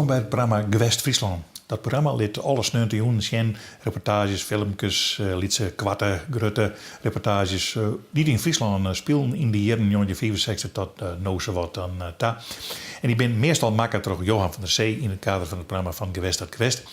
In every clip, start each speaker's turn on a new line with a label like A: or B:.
A: Wolkom by it programma Gewest Fryslân. Dat programma lit alle sneontejûnen sjen reportaazjes, filmkes, lytse, koarte, grutte reportaazjes dy't yn Fryslân spilen yn de jierren 1965 tot no sawat dan ta. En dy binne meastal makke troch Johan van der Zee yn it kader fan it programma Van Gewest tot Gewest.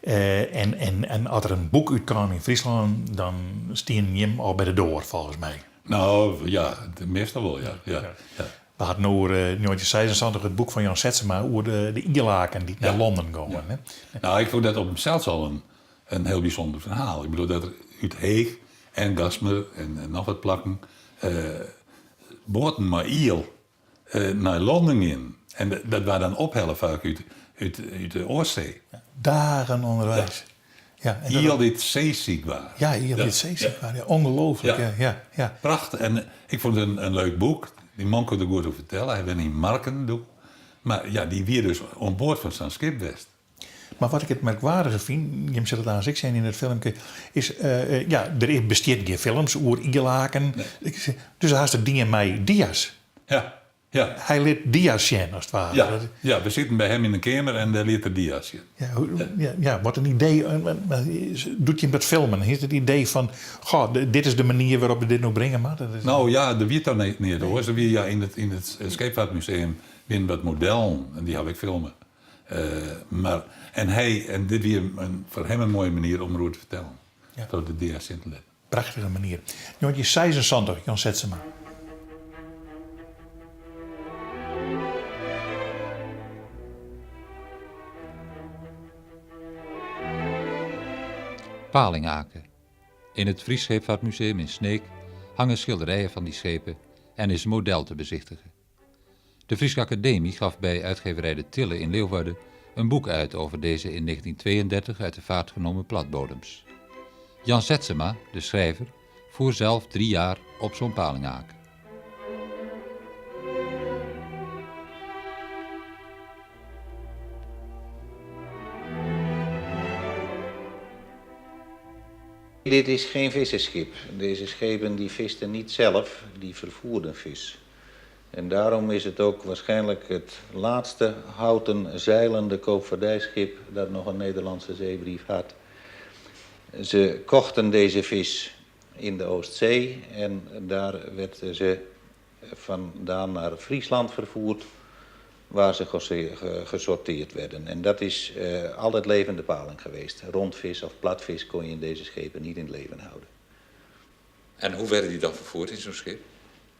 A: En, en, en as der in boek útkaam yn Fryslân, dan stienen jim al by de doar, folgens my.
B: No, ja, meastal wol, ja. ja. ja.
A: We hadden oer 1976 it boek fan Jan Setsema oer de, de ielaken dy't nei Londen gongen.
B: Ja. Nou, ik fûn dat op himsels al in, in hiel bysûnder ferhaal. Ik bedoel dat der út Heech en Gaastmer en, en noch wat plakken uh, boaten mei iel uh, nei Londen gienen. En dat waard dan ophelle faak út, út, út de Oostzee.
A: Dagen ûnderweis.
B: Ja. Ja, iel dy't seesiik waard.
A: Ja, iel dy't seesiik waard. Ja, ongelooflijk. Ja. Ja, ja,
B: Prachtich. En ik fûn it in, in leuk boek. Dy man koe der goed oer fertelle. Hy wenne yn Marken doe. Mar ja, dy wie dus oan board fan sa'n skip west.
A: Mar wat ik it merkwaardige fyn, jim sille it aanst ek sjen yn it filmke, is uh, ja, der is, bestiet gjin films oer ielaken.
B: Nee.
A: Dus hast it dien mei dia's.
B: Ja. Ja.
A: Hy lit dia's sjen, as it ware.
B: Ja, ja, we sieten by him yn de keamer en dêr liet er dia's sjen.
A: Ja, ja, ja, wat in idee. Doe't jim dat filmen, is it idee fan, goh, dit is de manier wêrop't we dit no bringe moatte?
B: No ja, der wie toch net neat oars. Der wie ja, yn it, yn it Scheepvaartmuseum wienen wat modellen en dy haw ik filme. Uh, mar, en hy, en dit wie in, foar him in moaie manier om deroer te fertellen.
A: Ja.
B: Troch de dia's sjen te litten.
A: Prachtige manier. 1976, Jan Setsema.
C: Palingaken. In het Fries Scheepvaartmuseum in Sneek hangen schilderijen van die schepen en is een model te bezichtigen. De Fryske Akademy gaf bij uitgeverij De Tille in Leeuwarden een boek uit over deze in 1932 uit de vaart genomen platbodems. Jan Setsema, de schrijver, voer zelf drie jaar op zo'n palinghaak.
D: Dit is geen visserschip. Deze schepen die visten niet zelf, die vervoerden vis. En daarom is het ook waarschijnlijk het laatste houten zeilende koopvaardijschip dat nog een Nederlandse zeebrief had. Ze kochten deze vis in de Oostzee en daar werd ze vandaan naar Friesland vervoerd waar ze gesorteerd werden. En dat is uh, altijd levende paling geweest. Rondvis of platvis kon je in deze schepen niet in het leven houden.
C: En hoe werden die dan vervoerd in zo'n schip?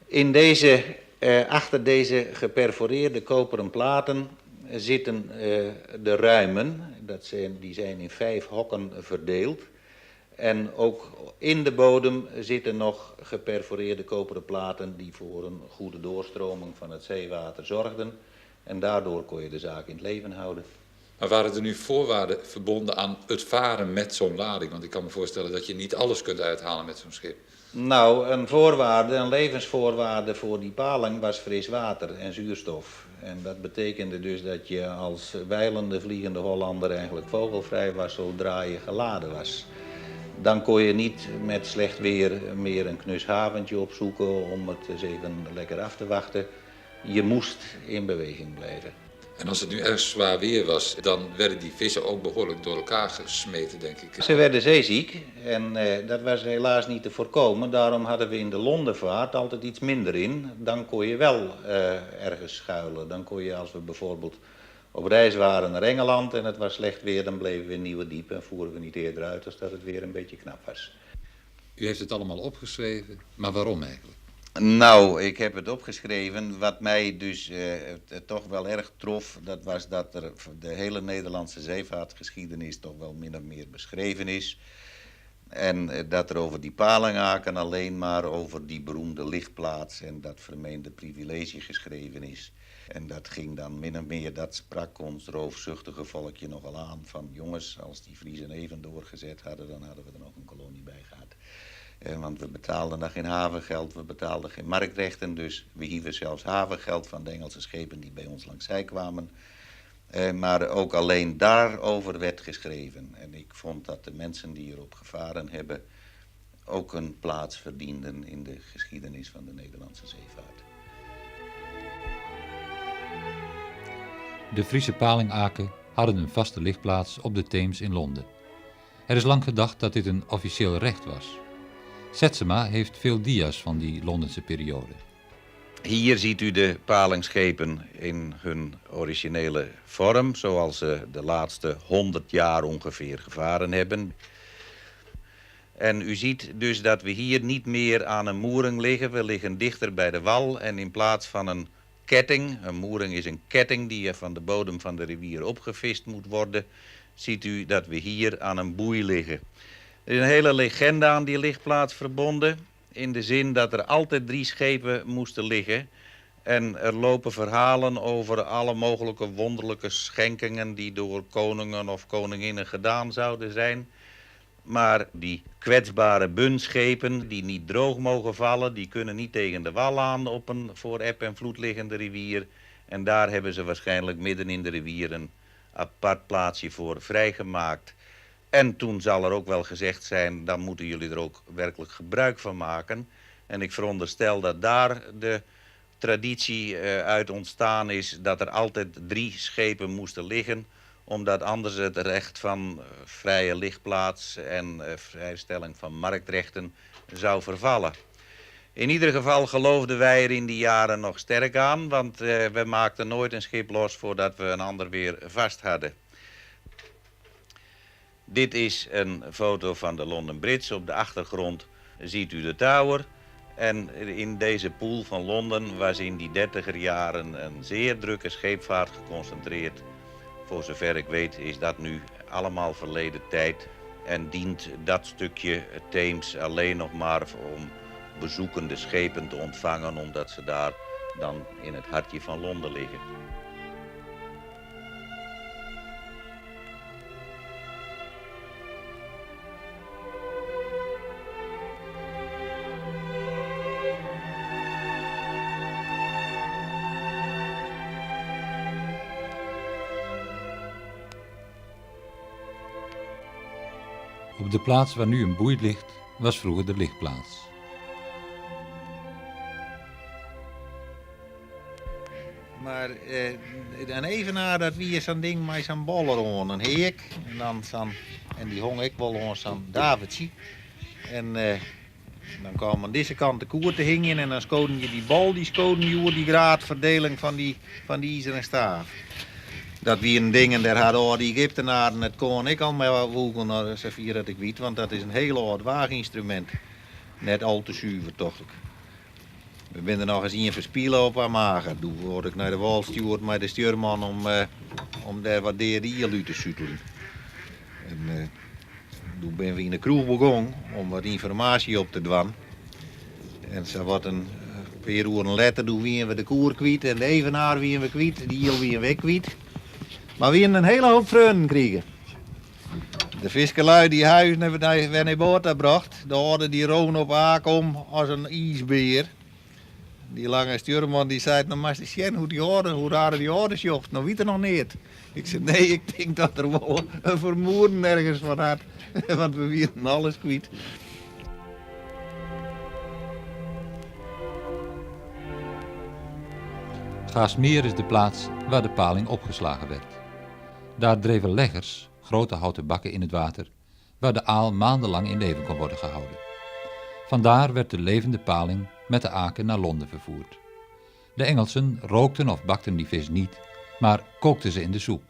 D: In deze, eh, achter deze geperforeerde koperen platen zitten eh, de ruimen. Dat zijn, die zijn in vijf hokken verdeeld. En ook in de bodem zitten nog geperforeerde koperen platen die voor een goede doorstroming van het zeewater zorgden. En daardoor kon je de zaak in het leven houden.
C: Maar waren er nu voorwaarden verbonden aan het varen met zo'n lading? Want ik kan me voorstellen dat je niet alles kunt uithalen met zo'n schip.
D: Nou, een voorwaarde, een levensvoorwaarde voor die paling was fris water en zuurstof. En dat betekende dus dat je als wijlende vliegende Hollander eigenlijk vogelvrij was zodra je geladen was. Dan kon je niet met slecht weer meer een knus haventje opzoeken om het eens even lekker af te wachten. Je moest in beweging blijven.
C: En als het nu erg zwaar weer was, dan werden die vissen ook behoorlijk door elkaar gesmeten, denk ik.
D: Ze werden zeeziek en eh, dat was helaas niet te voorkomen. Daarom hadden we in de Londenvaart altijd iets minder in. Dan kon je wel eh, ergens schuilen. Dan kon je, als we bijvoorbeeld op reis waren naar Engeland en het was slecht weer, dan bleven we in Nieuwe Diep en voeren we niet eerder uit als dat het weer een beetje knap was.
C: U heeft het allemaal opgeschreven, maar waarom eigenlijk?
D: Nou, ik heb het opgeschreven. Wat mij dus eh, toch wel erg trof, dat was dat er de hele Nederlandse zeevaartgeschiedenis toch wel min of meer beschreven is. En eh, dat er over die palingaken alleen maar over die beroemde lichtplaats en dat vermeende privilege geschreven is. En dat ging dan min of meer, dat sprak ons roofzuchtige volkje nogal aan. Van jongens, als die Friezen even doorgezet hadden, dan hadden we er nog een kolonie bij gehad. Eh, want we betaalden dan geen havengeld, we betaalden geen marktrechten. Dus we hieven zelfs havengeld van de Engelse schepen die bij ons langs zij kwamen. Eh, maar ook alleen daarover werd geschreven. En ik vond dat de mensen die erop gevaren hebben ook een plaats verdienden in de geschiedenis van de Nederlandse zeevaart.
C: De Friese palingaken hadden een vaste ligplaats op de Theems in Londen. Er is lang gedacht dat dit een officieel recht was. Setsema heeft veel dia's van die Londense periode.
D: Hier ziet u de palingschepen in hun originele vorm, zoals ze de laatste 100 jaar ongeveer gevaren hebben. En u ziet dus dat we hier niet meer aan een moering liggen. We liggen dichter bij de wal en in plaats van een ketting, een moering is een ketting die van de bodem van de rivier opgevist moet worden, ziet u dat we hier aan een boei liggen. Er is een hele legende aan die ligplaats verbonden, in de zin dat er altijd 3 schepen moesten liggen. En er lopen verhalen over alle mogelijke wonderlijke schenkingen die door koningen of koninginnen gedaan zouden zijn. Maar die kwetsbare buntschepen die niet droog mogen vallen, die kunnen niet tegen de wal aan op een voor eb en vloed liggende rivier. En daar hebben ze waarschijnlijk midden in de rivier een apart plaatsje voor vrijgemaakt. En toen zal er ook wel gezegd zijn, dan moeten jullie er ook werkelijk gebruik van maken. En ik veronderstel dat daar de traditie uit ontstaan is dat er altijd 3 schepen moesten liggen, omdat anders het recht van vrije ligplaats en vrijstelling van marktrechten zou vervallen. In ieder geval geloofden wij er in die jaren nog sterk aan, want we maakten nooit een schip los voordat we een ander weer vast hadden. Dit is een foto van de London Bridge. Op de achtergrond ziet u de Tower. En in deze poel van Londen was in die 30er jaren een zeer drukke scheepvaart geconcentreerd. Voor zover ik weet is dat nu allemaal verleden tijd en dient dat stukje Theems alleen nog maar om bezoekende schepen te ontvangen, omdat ze daar dan in het hartje van Londen liggen.
C: Op de plaats waar nu een boei ligt, was vroeger de ligplaats.
D: Maar en even na dat wie zo'n ding met zo'n boller aan, een heek. En, dan zo'n, en die hong ik wel aan zo'n Davidsie. En dan kwam aan deze kant de koer te hingen en dan schoten je die bal, die schoten je die graadverdeling van die ijzeren staaf. Dat wie een ding en daar hadden al die Egyptenaren, het kon ik al met wat woegen, nou, zover dat ik weet, want dat is een heel oud waaginstrument. Net al te zuiver, toch. We zijn er nog eens in verspielen op haar magen. Toen word ik naar de wal gestuurd met de stuurman om daar wat derde iel uit te suitelen. En toen ben we in de kroeg begonnen om wat informatie op te dwan. En zo wat een paar uren later toen wien we de koer kwijt en de evenaar wien we kwijt, die iel wien we kwijt. Maar we hebben een hele hoop vreugden kregen. De fiskelui die huis naar de boord gebracht, de hadden die roon op aankom als een ijsbeer. Die lange stuurman die zei, nou maar eens zien hoe die orde, hoe raar die orde jocht, nou weet er nog niet. Ik zei, nee, ik denk dat er wel een vermoeden ergens van had, want we wierden alles kwijt.
C: Gaastmeer is de plaats waar de paling opgeslagen werd. Daar dreven leggers, grote houten bakken in het water, waar de aal maandenlang in leven kon worden gehouden. Vandaar werd de levende paling met de aken naar Londen vervoerd. De Engelsen rookten of bakten die vis niet, maar kookten ze in de soep.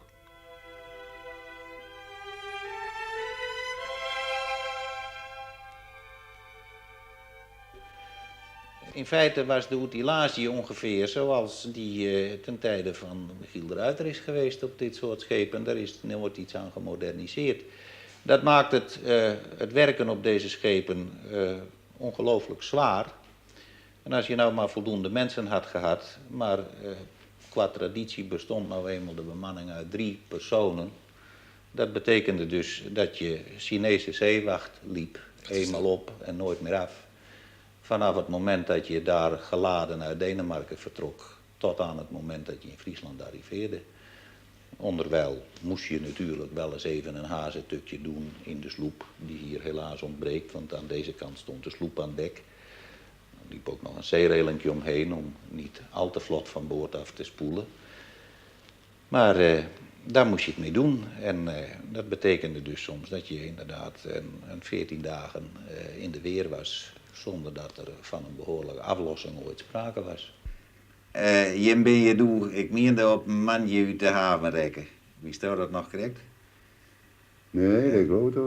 D: In feite was de utilage ongeveer zoals die ten tijde van Michiel de Ruyter is geweest op dit soort schepen. Daar is nooit iets aan gemoderniseerd. Dat maakt het werken op deze schepen ongelooflijk zwaar. En als je nou maar voldoende mensen had gehad, maar qua traditie bestond nou eenmaal de bemanning uit 3 personen. Dat betekende dus dat je Chinese zeewacht liep, eenmaal op en nooit meer af. Vanaf het moment dat je daar geladen uit Denemarken vertrok, tot aan het moment dat je in Friesland arriveerde. Onderwijl moest je natuurlijk wel eens even een hazentukje doen in de sloep, die hier helaas ontbreekt, want aan deze kant stond de sloep aan dek. Er liep ook nog een zeerelinkje omheen om niet al te vlot van boord af te spoelen. Mar daar moast je it mee doen. En dat betekende dus soms dat je inderdaad een 14 dagen in de weer was zonder dat er van een behoorlijke aflossing ooit sprake was. Jim bin je doe, ik miende op moandei út de haven rekke. Witsto dat noch krekt?
E: Nee, ik geloof dat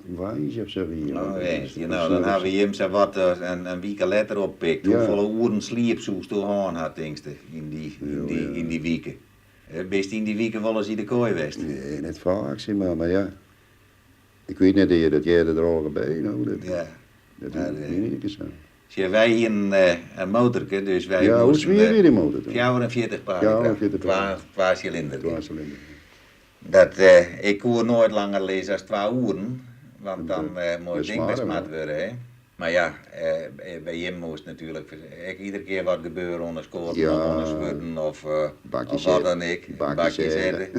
E: woansdei of sa wie.
D: Oh, woansdei. No, dan hawwe jim sawat in wike letter oppikt.
E: Ja.
D: Hoefolle oeren sliep soesto hân ha, tinkste, yn dy, yn dy, yn dy wike? Bist yn dy wike wolris yn de koai west?
E: Nee, net faak, sis mar, mar ja. Ik wit net, dat hearde der allegear by, no. Dat,
D: Ja.
E: dat
D: Maar,
E: wie net sa.
D: Sjoch, wy hienen in motorke, dus wy
E: Ja, hoe
D: moasten,
E: swier wie dy motor dan?
D: 44 paardenkracht.
E: 44 paarden.
D: Twa silinder.
E: Twa silinder.
D: Dat, ik koe noait langer lizze as twa oeren, want dan moast it ding wer smard wurde. Hè. Mar ja, by jim moast natuerlik ek iedere kear wat gebeure oan de skoaten of oan de swurden of wat dan ek. Bakje sette.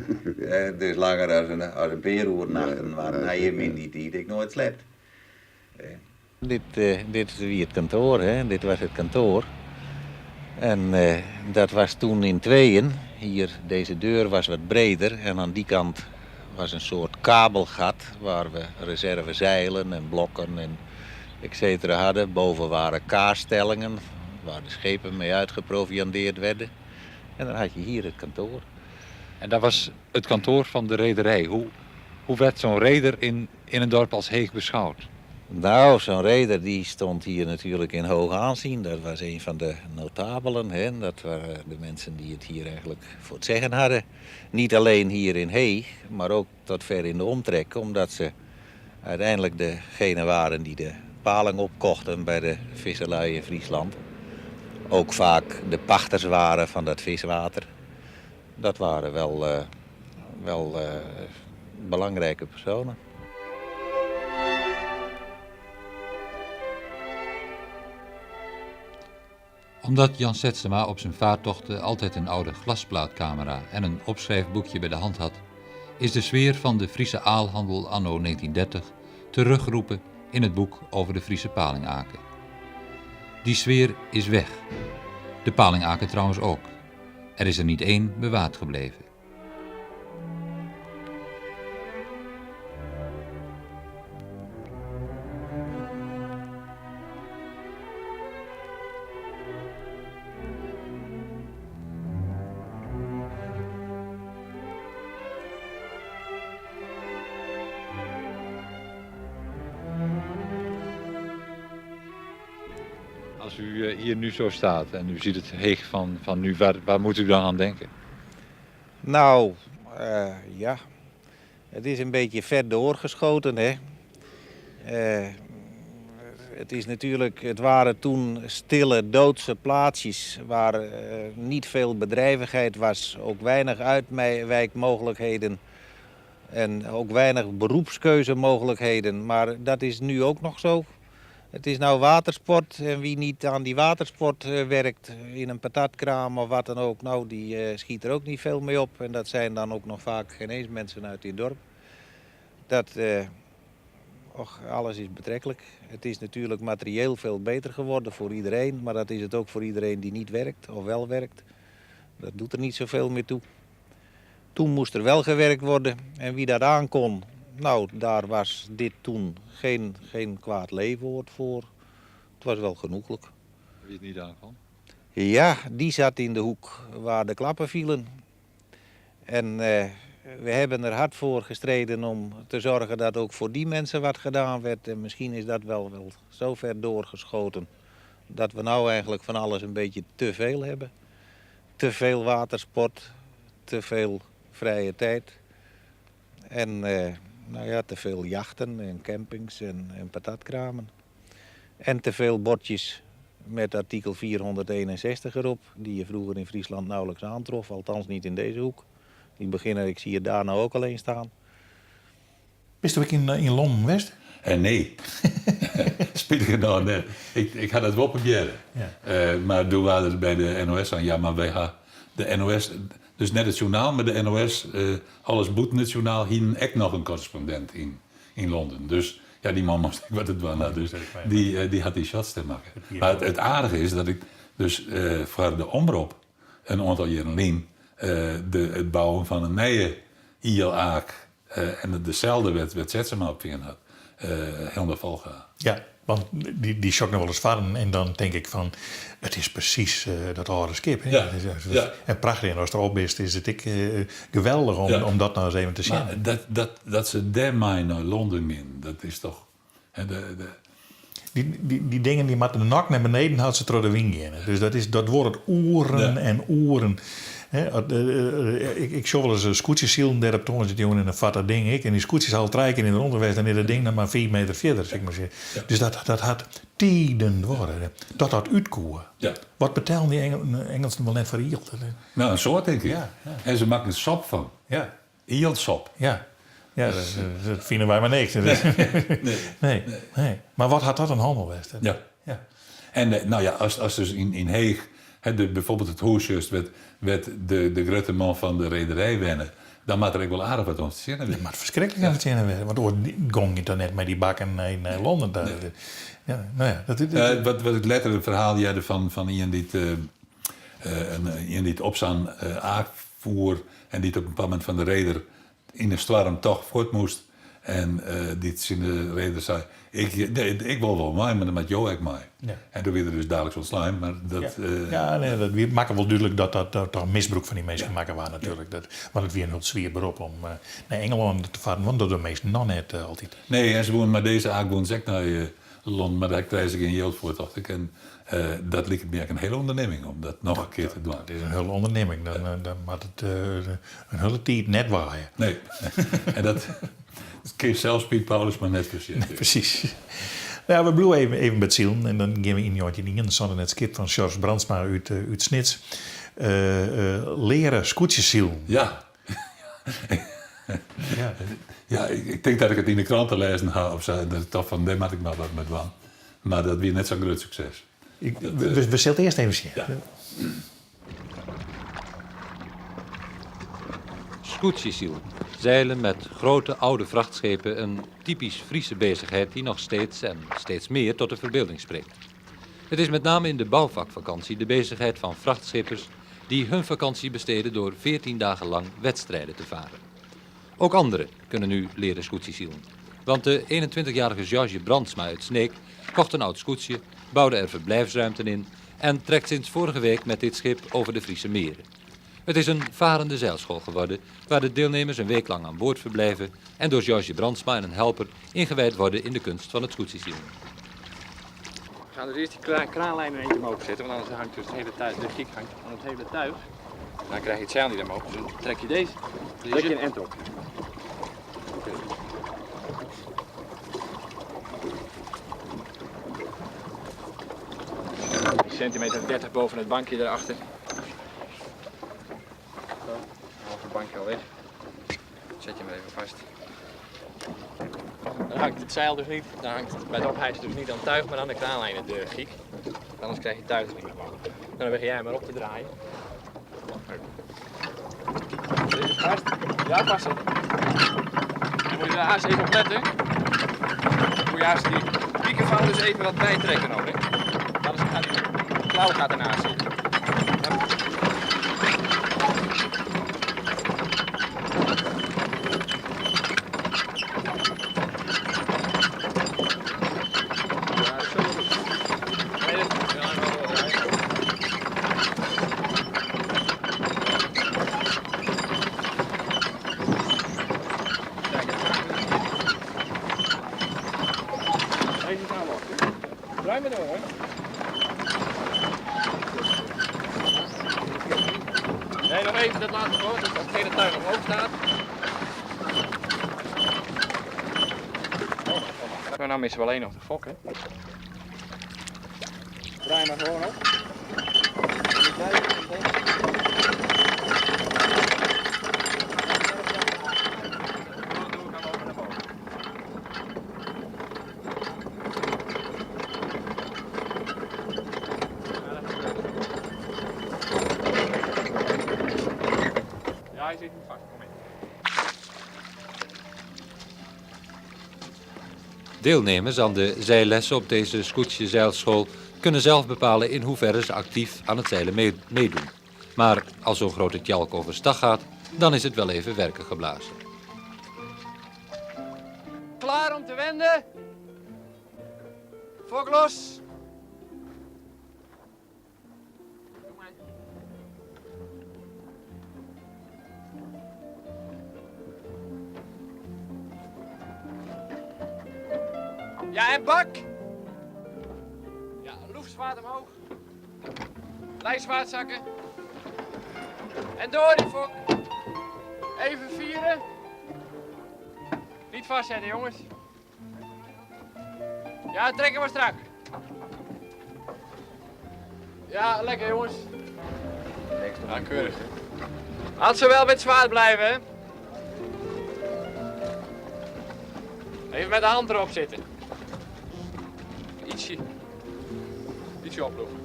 D: Dus langer as in, as in pear oeren achterinoar ha jim yn dy tiid ek noait slept. Dit, dit wie it kantoar, hè? Dit was het kantoor. En dat was toen in tweeën. Hier, deze deur was wat breder en aan die kant was een soort kabelgat waar we reservezeilen en blokken en et cetera hadden. Boven waren kaasstellingen waar de schepen mee uitgeproviandeerd werden. En dan had je hier het kantoor.
C: En dat was het kantoor van de rederij. Hoe, hoe werd zo'n reder in, in een dorp als Heeg beschouwd?
D: Nou, zo'n reder die stond hier natuurlijk in hoog aanzien. Dat was een van de notabelen. Hè. Dat waren de mensen die het hier eigenlijk voor het zeggen hadden. Niet alleen hier in Heeg, maar ook tot ver in de omtrek. Omdat ze uiteindelijk degene waren die de paling opkochten bij de visserlui in Friesland. Ook vaak de pachters waren van dat viswater. Dat waren wel, wel belangrijke personen.
C: Omdat Jan Setsema op zijn vaartochten altijd een oude glasplaatcamera en een opschrijfboekje bij de hand had, is de sfeer van de Friese aalhandel anno 1930 teruggeroepen in het boek over de Friese palingaken. Die sfeer is weg. De palingaken trouwens ook. Er is er niet één bewaard gebleven. Als u hier nu zo staat en u ziet het Heeg van, van nu, waar, waar moet u dan aan denken?
D: Nou, ja. Het is een beetje ver doorgeschoten, hè. Het is natuurlijk, het waren toen stille, doodse plaatsjes waar niet veel bedrijvigheid was. Ook weinig uitwijkmogelijkheden en ook weinig beroepskeuzemogelijkheden. Maar dat is nu ook nog zo. Het is nou watersport en wie niet aan die watersport werkt in een patatkraam of wat dan ook, nou die schiet er ook niet veel mee op. En dat zijn dan ook nog vaak geen eens mensen uit dit dorp. Dat, och, alles is betrekkelijk. Het is natuurlijk materieel veel beter geworden voor iedereen, maar dat is het ook voor iedereen die niet werkt of wel werkt. Dat doet er niet zoveel meer toe. Toen moest er wel gewerkt worden en wie dat aan kon, nou, daar was dit toen geen, geen kwaad leefwoord voor. Het was wel genoeglijk.
C: Wie het niet aan kon?
D: Ja, die zat in de hoek waar de klappen vielen. En we hebben er hard voor gestreden om te zorgen dat ook voor die mensen wat gedaan werd. En misschien is dat wel, wel zo ver doorgeschoten dat we nou eigenlijk van alles een beetje te veel hebben. Te veel watersport, te veel vrije tijd. En nou ja, te veel jachten en campings en, en patatkramen. En te veel bordjes met artikel 461 erop, die je vroeger in Friesland nauwelijks aantrof, althans niet in deze hoek. Die beginnen, ik zie het daar nou ook alleen staan.
A: Bist u ook in, in Londen West?
B: Nee. Spijtig genoeg, nee. Ik, ik had het wel proberen.
A: Ja.
B: Maar toen waren het bij de NOS aan, ja, maar wij gaan de NOS, dus net het journaal, maar de NOS, alles boeten het journaal, hier ook nog een correspondent in, in Londen. Dus ja, die man moest ik wat het was. Dus die, die had die shots te maken. Maar het, het aardige is dat ik dus voor de omroep een aantal jaren lien de, it bouwen fan in nije ielaak en deselde wêr't Setsema op fearn hat, hielendal folge.
A: Ja, want dy sjoch ik noch wolris farren en dan tink ik fan, it is presys dat âlde skip. Hè?
B: Ja.
A: En prachtich, en ast derop bist is it ek geweldich om, om dat noch ris even te sjen.
B: Mar dat se dêrmei nei Londen gean, dat is toch. Hè, de,
A: Dy dingen dy moatte de nok nei beneden as se troch de wyn geane. Dus dat, is, dat duorret oeren en oeren. Ik sjoch wolris skûtsjesilen dêr op tongersdeitejûn en dan fart dat ding ek. En dy skûtsjes ha al trije kear yn de ronde west en is dat ding noch mar fiif meter fierder, sil ik mar sizze. Dus dat, dat hat tiden duorre dat dat út koe. Wat betellen dy Ingelsen wol net foar iel?
B: Nou, in soad tink ik. En se makken sop fan.
A: Ja.
B: Ielsop.
A: Ja, ja dat, dat fine wy mar niks.
B: Nee.
A: Nee. Nee. Mar wat hat dat in hannel west?
B: Ja.
A: Ja.
B: En eh, nou ja, as dus yn Heech, hè, de, bijvoorbeeld it hûs just wêr't, wêr't de, de grutte man fan de rederij wenne, dan moat der ek wol aardich wat oan fertsjinne
A: Der moat ferskriklik oan fertsjinne wêze, want oars gong je dan net mei dy bakken nei, nei Londen ta. Ja, nou ja, dat, dat,
B: Eh, wat ik letter in ferhaal hearde fan ien dy't eh, eh, ien dy't op sa'n eh, aak foer En dy't op in bepaald momint fan de reder yn 'e stoarm toch fuort moast. En dy't tsjin de reder sei, ik, ik wol wol mei, mar dan moat jo ek mei.
A: Ja.
B: En doe wie er dus daliks ûntslein, mar dat...
A: Ja, nee, dat wie, makke wol dúdlik dat dat toch misbrûk fan dy minsken makke waard natuerlik. Dat, want it wie in hiel swier berop om nei Ingelân te farren, want dat dogge minsken noch net altyd.
B: Nee, en se woenen mei dizze aak woenen se ek nei Londen, mar dêr krije se gjin jild foar, tocht ik. En dat liket my ek in hiele ûndernimming om dat noch in kear te dwaan.
A: Dat is in hiele ûndernimming. Dan, dan moat it in hiele tiid net waaie.
B: Nee, en dat kin sels Piet Paulusma mar net foarsjen.
A: Nee, presys. Nou, we bliuwe even, even by it silen en dan gean we yn 1971 it skip fan George Brandsma út, út Snits leare skûtsjesilen.
B: Ja.
A: Ja.
B: Ja, ik tink dat ik it yn de krante lêzen ha of sa. Dat ik tocht fan, dêr moat ik mar wat mei dwaan. Mar dat wie net sa'n grut sukses.
A: Ik, we sille it earst even sjen.
B: Ja.
C: Skûtsjesilen. Zeilen met grote oude vrachtschepen, een typisch Friese bezigheid die nog steeds en steeds meer tot de verbeelding spreekt. Het is met name in de bouwvakvakantie de bezigheid van vrachtschippers die hun vakantie besteden door 14 dagen lang wedstrijden te varen. Ook anderen kunnen nu leren skûtsjesilen. Want de 21-jarige George Brandsma uit Sneek kocht een oud skûtsje, bouwde er verblijfsruimten in en trekt sinds vorige week met dit schip over de Friese meren. Het is een varende zeilschool geworden waar de deelnemers een week lang aan boord verblijven en door George Brandsma en een helper ingewijd worden in de kunst van het skûtsjesilen.
F: We gaan dus eerst die kraanlijn er eentje omhoog zetten, want anders hangt dus het hele tuig, de giek hangt aan het hele tuig. Dan krijg je het zeil niet omhoog, dus dan trek je deze, trek je een end op. Oké. Centimeter 30 boven het bankje erachter. Zo, halve bankje al weg. Zet je hem even vast. Dan hangt het zeil dus niet, dan hangt het bij het ophijsen dus niet aan het tuig, maar aan de kraanlijnen de giek. Anders krijg je het tuig dus niet meer boven. Dan begin jij maar op te draaien. Dit is vast. Ja, vast. Dan moet je daar haast even op letten. Dan moet je haast die piekenvouw dus even wat bijtrekken nog. Hè. Anders gaat die klauw gaat ernaast zitten. Ja, dat is zo goed. Nee, dat ja, wel wel. Kijk, deze is nou los. Draai maar door hoor. Nee, nog even dat laten hoor, dat het hele tuig omhoog staat. Maar nou missen we alleen nog de fok, hè. Draai maar gewoon op. Ja, hij zit niet vast. Kom in.
C: Deelnemers aan de zeillessen op deze skûtsjezeilschool kunnen zelf bepalen in hoeverre ze actief aan het zeilen meedoen. Maar als zo'n grote tjalk overstag gaat, dan is het wel even werken geblazen.
F: Klaar om te wenden? Fok los! Ja, en bak! Ja, loefzwaard omhoog. Lijzwaard zakken. En door die fok. Even vieren. Niet vastzetten, jongens. Ja, trek hem maar strak. Ja, lekker jongens. Ja, keurig. Laat ze wel met zwaard blijven, hè. Even met de hand erop zitten. Ietsje. Ietsje oplopen.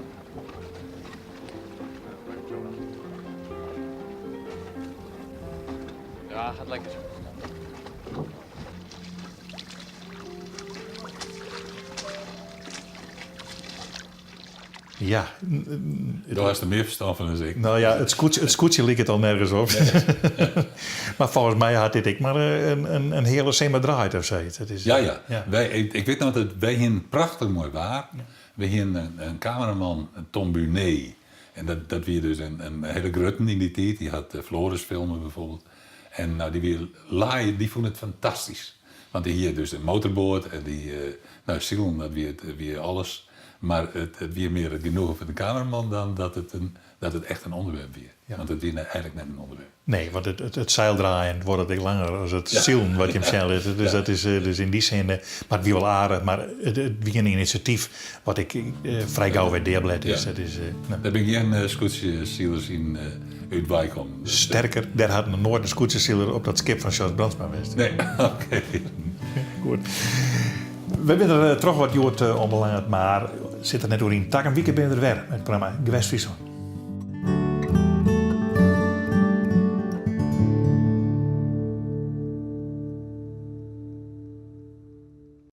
F: Ja, gaat lekker zo.
A: Ja.
B: Daar is er meer verstand van dan ik.
A: Nou ja, het scootje, het scootje liep het al nergens op. maar volgens mij had dit ik maar een hele seme draait of zoiets. Het is,
B: Ja, ja. Wij, ik weet nog dat wij hier prachtig mooi waren. We hier een cameraman, Tom Bunet. En dat weer dus een hele grutten in die tijd. Die had Floris filmen bijvoorbeeld. En nou, die weer laai, die vond het fantastisch. Want die hier dus een motorboot en die, nou, Silon, dat weer, weer alles. Maar het weer meer het genoegen van de cameraman dan dat het echt een onderwerp weer.
A: Ja.
B: Want het is eigenlijk net een onderwerp.
A: Nee, want het zeildraaien wordt het langer als het zielen wat je hem zelf is. Dus dat is dus in die zin, maar het wie wel aardig, maar het wie een initiatief wat ik vrij gauw weer deerblad is.
B: Ja.
A: Dat is nou.
B: Daar ben ik geen scootjesielers in uit Wijkom.
A: Sterker, daar had nog nooit een scootjesieler op dat schip van Charles Brandsma geweest.
B: Nee, oké.
A: Goed. We zijn er toch wat jood onbelangrijk, maar zit er net door in. Tak een weekend ben je er weer met het programma Gewest Friesland.